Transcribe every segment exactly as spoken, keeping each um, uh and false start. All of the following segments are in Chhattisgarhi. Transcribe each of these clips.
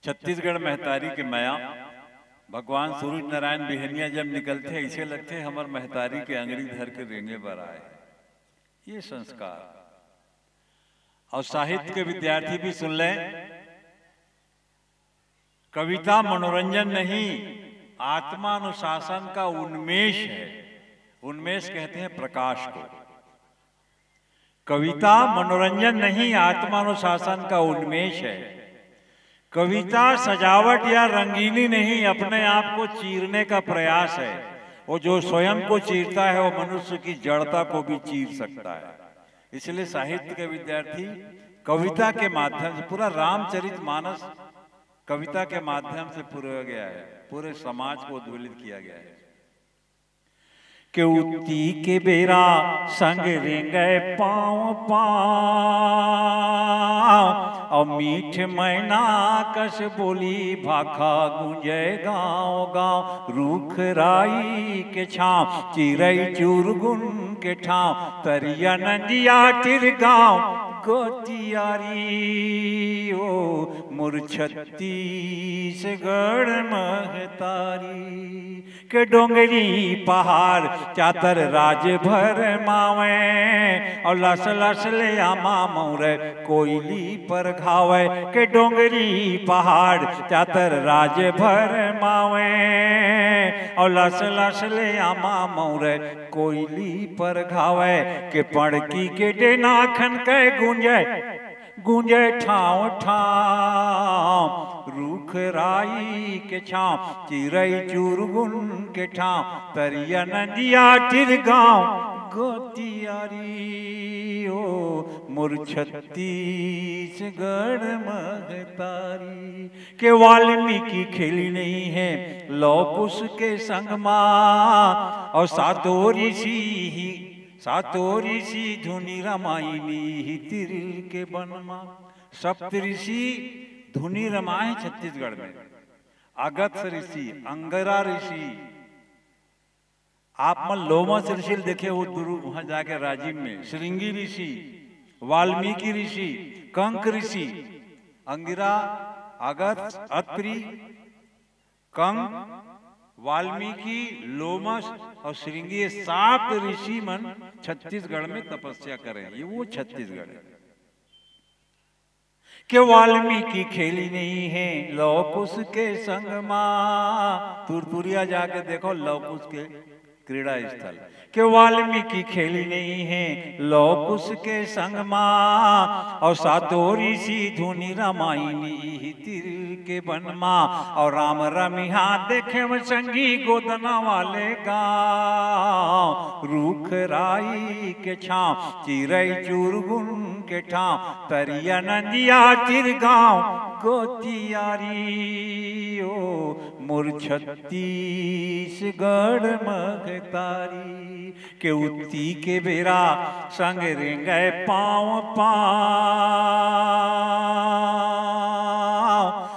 छत्तीसगढ़ महतारी के मया। भगवान सूरज नारायण बिहनिया जब निकलथे, ऐसे लगथे हमर महतारी के अंगड़ी धर के रेंगे बर आए। ये संस्कार। और साहित्य के विद्यार्थी भी सुन लें, कविता मनोरंजन नहीं, आत्मानुशासन का उन्मेष है। उन्मेष कहते हैं प्रकाश को। कविता मनोरंजन नहीं, आत्मानुशासन का उन्मेष है। कविता सजावट या रंगीनी नहीं, अपने आप को चीरने का प्रयास है। वो जो स्वयं को चीरता है, वो मनुष्य की जड़ता को भी चीर सकता है। इसलिए साहित्य के विद्यार्थी कविता के माध्यम से, पूरा रामचरित मानस कविता के माध्यम से पूरा गया है, पूरे समाज को उद्वेलित किया गया है। के उत्ती के बेरा संग रेंगे पाँव पाँव, और मीठ मैना कस बोली भाखा गूंजे गांव गांव। रूख राई के छांव, चिरई चुरगुन के ठांव, तरिया नंदिया तिर गांव गोतियारी, ओ मोर छत्तीसगढ़ महतारी। के डोंगरी पहाड़ चातर राज भर मावे, और लस लस ले आमा मौरे कोयली पर घावे। के डोंगरी पहाड़ चातर राज भर मावे, और लस लस ले आमा मौरे कोयली पर घावे। के पड़की के डेना खन के गूंजे, गूंजे ठांव ठांव। रूख राई के छांव, चिरई चुरगुन के ठांव, तरिया नदिया तिर गांव गोतियारी, ओ मोर छत्तीसगढ़ महतारी। के वाल्मीकि खेली नहीं है लौकुश के संग मा, और सातो ऋषि ही, सातो ऋषि धुनि रमाई नीहि तिर के बन मा। सप्त ऋषि धुनि रमाए छत्तीसगढ़ में। अगस्त्य ऋषि, अंगिरा ऋषि, आप मन लोमश ऋषि ल देखे हो, दुरु वहां जाके राजिम में, श्रृंगी ऋषि, वाल्मीकि ऋषि, कंक ऋषि, अंगिरा, अगस्त्य, अत्रि, कंक, वाल्मीकि, लोमश और श्रृंगी, ये सात ऋषि मन छत्तीसगढ़ में तपस्या करे। ये वो छत्तीसगढ़ है। के वाल्मीकि खेली नहीं है लौकुश के संग मा। तुरतुरिया जाके देखो लौकुश के क्रीड़ा स्थल। के वाल्मीकि खेली नहीं है लौकुश के संग मा, और सातो ऋषि धुनि रमाई नीहि तिर के बन मा। और राम रमिहा देखे में संगी गोदना वाले गांव, रूख राई के छांव, चिरई चुरगुन के ठांव, तरिया नंदिया तिर गांव गोतियारी, ओ मोर छत्तीसगढ़ महतारी। के उत्ती के बेरा संग रेंगे पाँव पाँव,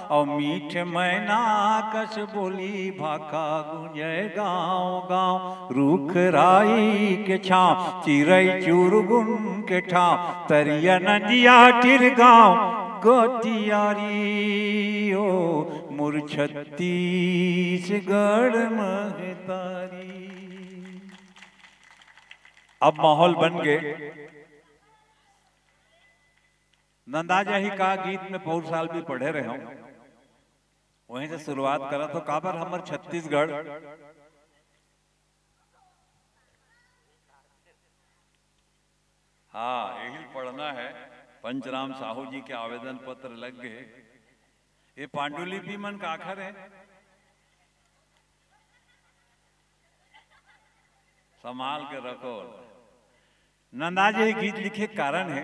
और मीठ मैना कस बोली भाखा गूंजे गांव गांव। रूख राई के छांव, चिरई चुरगुन के ठांव, तरिया नदिया तिर गांव गोतियारी, ओ मोर छत्तीसगढ़ महतारी। अब माहौल बन गे। नंदा जाही का गीत में पौर साल भी पढ़े रहे हंव, वहीं से शुरुआत करत हंव। काबर हमर छत्तीसगढ़, हाँ, यही पढ़ना है। पंचराम साहू जी के आवेदन पत्र लग गए। ये पांडुलिपि मन काखर है? संभाल के रखो। नंदा जी ये गीत लिखे कारण है,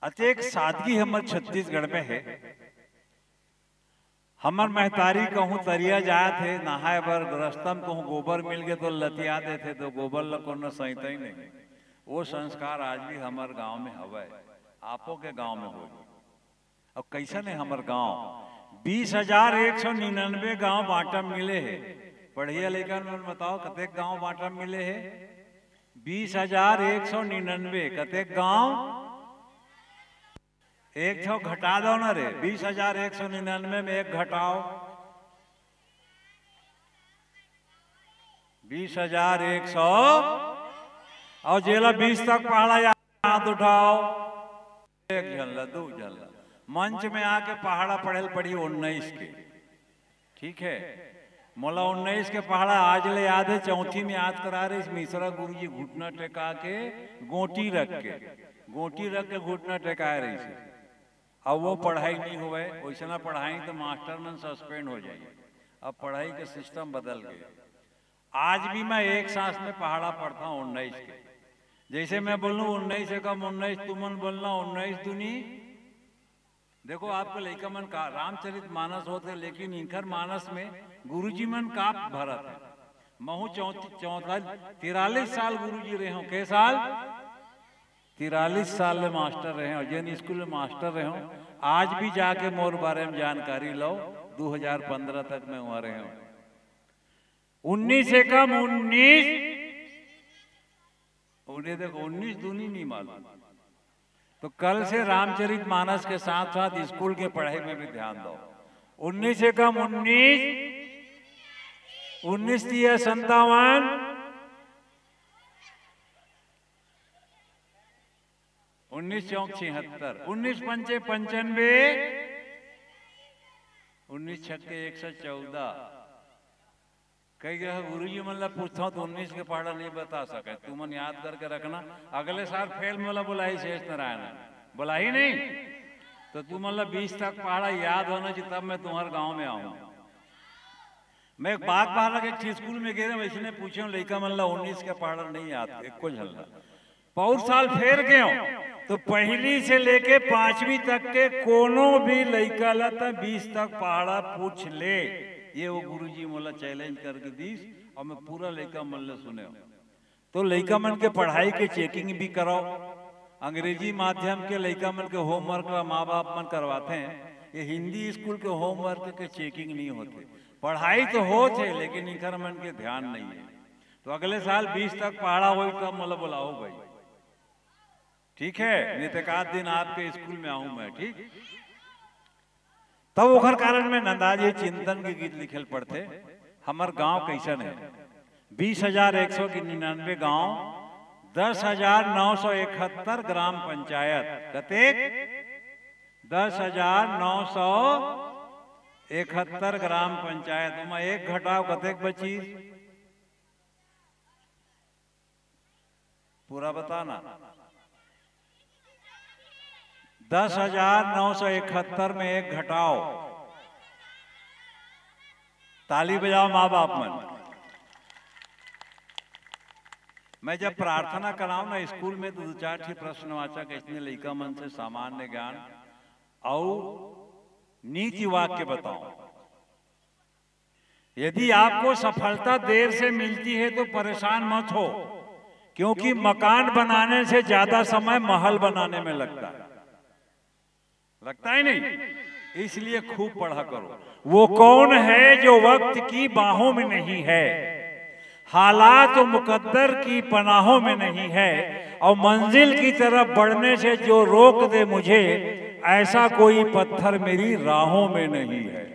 अतेक सादगी हमर छत्तीसगढ़ में है। हमर महतारी कहूँ तरिया जात हे नहाए बर, रस्ता म कहूँ गोबर मिल गे तो लतिया देथे, तो गोबर ल कोनो सइता ही नहीं। वो संस्कार आज भी हमर गांव में हवय, आपो के गांव में होही। अब कैसन हे हमर गांव? बीस हजार एक सौ निन्यानवे गांव बांटा मिले हे। पढ़िया लइका मन बताओ, कतेक गांव बांटा मिले हे? बीस हजार एक सौ निन्यानवे। कतेक गांव? एक सौ घटा दो ना रे, बीस हजार एक सौ निन्यानवे में एक घटाओ, बीस हजार एक सौ। और जेला बीस तक पहाड़ा याद, हाथ उठाओ। एक झन ला, दो झन ला। मंच में आके पहाड़ा पढ़े ल पड़ी उन्नीस के। ठीक है, मोला उन्नीस के पहाड़ा आज ले याद है। चौथी में याद करा रहिस मिश्रा गुरुजी, घुटना टेका के, गोटी रख के, गोटी रख के घुटना टेकाए रहिस। अब वो पढ़ाई नहीं होवे, वैसना पढ़ाई तो मास्टर मन सस्पेंड हो जाए। अब पढ़ाई के सिस्टम बदल गए। आज भी मैं एक सांस में पहाड़ा पढ़ता हूँ उन्नीस के। जैसे मैं बोलूँ उन्नीस एकम उन्नीस, तुमन बोलना उन्नीस दूनी। देखो, आपके लइका मन का रामचरित मानस होते, लेकिन इनकर मानस में गुरुजी मन का भरत है। महू चौंत-, चौंतालीस, तिरालीस साल गुरुजी रहे हो। के साल? तिरालीस साल ले मास्टर रहे हो, जेन स्कूल में मास्टर रहे हो। आज भी जाके मोर बारे में जानकारी लो, दो हज़ार पन्द्रह तक मैं वहाँ रहे हूँ। उन्नीस एकम उन्नीस, उन्हें देखो, उन्नीस दूनी नहीं मालूम। तो कल से रामचरित मानस के साथ साथ स्कूल के पढ़ाई में भी ध्यान दो। उन्नीस एकम उन्नीस, उन्नीस तिया संतावन, उन्नीस चौक छिहत्तर, उन्नीस पंचे पंचानवे, उन्नीस छक्के एक सौ चौदह। कई गया गुरुजी मन ला पूछता हूँ तो उन्नीस के पहाड़ा नहीं बता सके। तुमन याद करके रखना, अगले साल फेल मोला बुलाई शेष नारायण, बुलाई नहीं तो तुमन ला बीस तक पहाड़ा याद होना चाहिए, तब मैं तुम्हारे गांव में आऊँ। मैं एक बाग बहारा के एक ठे स्कूल में गए रहे, वैसे ने पूछे हूँ, लइका मन ला उन्नीस के पहाड़ा नहीं याद, एको झन ला। पौर साल फेर गए हो तो पहली से लेके पांचवी तक के कोनो भी लइका ला त बीस तक पहाड़ा पूछ ले, ये वो गुरुजी मोला चैलेंज करके दीस और मैं पूरा लइका मन ले सुने हो। तो लइका मन के पढ़ाई के चेकिंग भी कराओ। अंग्रेजी माध्यम के लइका मन के होमवर्क ला माँ बाप मन करवाते हैं, ये हिंदी स्कूल के होमवर्क के चेकिंग नहीं होते। पढ़ाई तो होत है लेकिन इनकर मन के ध्यान नहीं है। तो अगले साल बीस तक पहाड़ा होई तब मोला बुलाओ भाई, ठीक है? नहीं तो एक आध दिन आपके स्कूल में आऊं मैं, ठीक? तब ओखर कारण में नंदाजी चिंतन के गीत लिखे ल पड़थे। हमर गांव कैसन है? बीस हजार एक सौ निन्यानवे गांव, दस हजार नौ सौ इकहत्तर ग्राम पंचायत। कतेक? दस हजार नौ सौ इकहत्तर ग्राम पंचायत। ओमा एक घटाव कतेक बची? पूरा बताना। दस हजार नौ सौ इकहत्तर में एक घटाव। ताली बजाओ माँ बाप मन। मैं जब प्रार्थना कराऊं ना स्कूल में, तो दो चार ठे प्रश्नवाचक इसने लइका मन से सामान्य ज्ञान और नीति वाक्य बताऊं। यदि आपको सफलता देर से मिलती है तो परेशान मत हो, क्योंकि मकान बनाने से ज्यादा समय महल बनाने में लगता है। लगता है नहीं? इसलिए खूब पढ़ा करो। वो कौन है जो वक्त की बाहों में नहीं है, हालात मुकद्दर की पनाहों में नहीं है, और मंजिल की तरफ बढ़ने से जो रोक दे मुझे, ऐसा कोई पत्थर मेरी राहों में नहीं है।